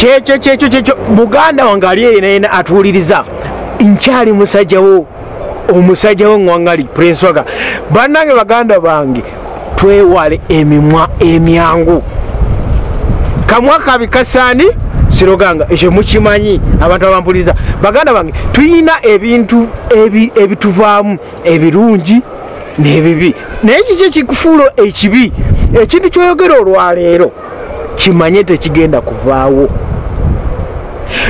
Kyekyo kyekyo kyekyo. Muganda wange ali eyo atuwuliriza, nkyali musajjawo, omusajja w'eŋŋwangali Prince Waga. Bannange, baganda bange, twewale emimwa emyangu. Kamwa kabi kasaani siroganga, ekyo mukimanyi abantu abampuliriza. Baganda bange, tuyina ebintu ebituvaamu ebirungi n'ebibi, naye kiki ekikufuula ekibi? Ekintu kyoyogera olwaleero kimanye tekigenda kuvaawo.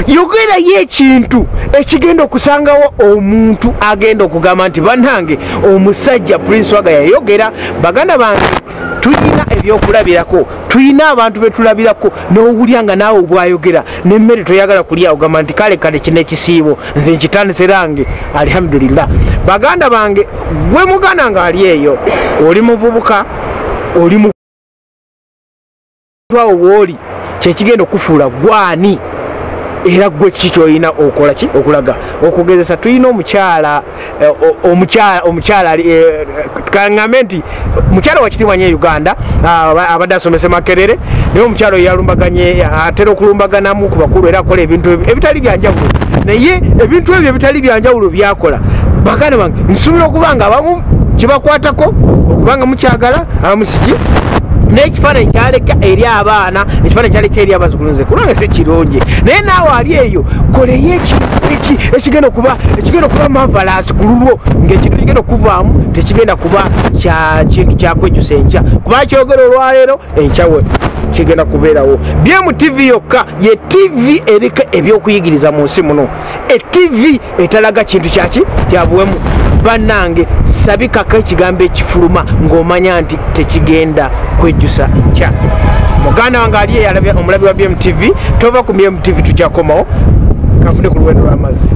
Yogerayo ekintu ekigenda okusangawo omuntu agenda okugamba nti bannange omusajja Prince Waga yayogera. Baganda bange, tulina ebyokulabirako, tulina abantu betulabirako, n'owulya nga naawe bwayogera n'emmere toyagala kulya, ogamba nti kale kale kino ekisiibo nze nkitandise range, alhamdulillah. Baganda bange, gwe muganda nga ali eyo, oli muvubuka, oli mu awo wooli, kyekigenda okufuula gwani era gwe kiki kyolina okola ki okulaga okugezesa. Tulina omukyala, omukyala kaŋŋambe nti mukyala wakitiibwa nnyo e Uganda, abadde asomesa Makerere, naye omukyala oyo yalumbaganye, atera okulumbaganamu ku bakulu era akola ebintu ebitali byanjawulo, naye ebintu ebyo ebitali byanjawulo byakola, baganda bange, nsuubira okuba nga abamu kibakwatako okubanga mukyagala, abamu siki, n'ekifaananyi kyaleka eri abaana, ekifaananyi kyaleka eri abazzukulu, nze kulwange si kirungi. Naye naawe ali eyo, koleyo ekintu ekigenda okuba marvelous ku lulwo, ng'ekintu kigenda okuvaamu tekigenda kuba kya kintu kyakwejjusa enkya, kuba kyogera olwaleero enkya we kigenda kubeerawo. BMTV yokka ye TV eriko ebyokuyigiriza mu nsi muno, e TV etalaga kintu kyaki kyabuwemu. Bannange, sabikako ekigambo ekifuluma ng'omanya nti tekigenda kwejjusa nkya. Muganda wange ali eyo omulabi wa BMTV, tova ku BMTV, tujjakomawo. Kanfune ku luwendo lw'amazzi.